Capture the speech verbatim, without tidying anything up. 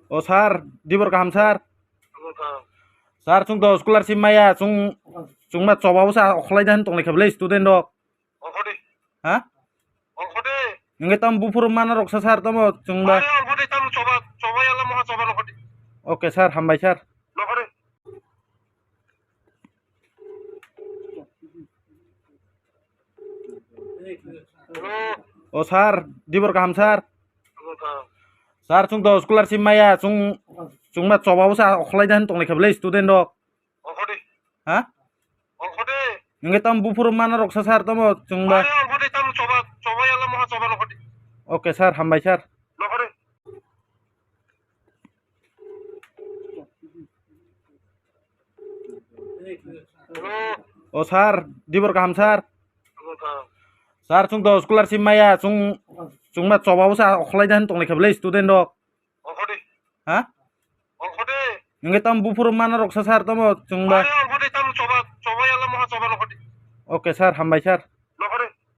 O sir, dibor kaham sir. Sir, chwng to scholarship maya, chwng, chwngma choba bwsa okhlai da hin tonglai kha bwle student rok. Ha? Hwnkhe tamo buphuru mana rok sa sir tamo chwngba. Okay sir, hambai sir. O sir, dibor kaham sir. Sir, chwng to scholarship maya, chwng, chwngma choba bwsa okhlai da hin tonglai kha bwle student rok. Ha? Hwnkhe tamo buphuru mana rok sa sir tamo chwngba. Okay sir, hambai sir. O sir, dibor kaham sir. Sir, chwng to scholarship maya, chwng, chwngma choba bwsa okhlai da hin tonglai kha bwle student rok. Ha? Hwnkhe tamo buphuru mana rok sa sir tamo chwngba. Okay sir, hambai sir.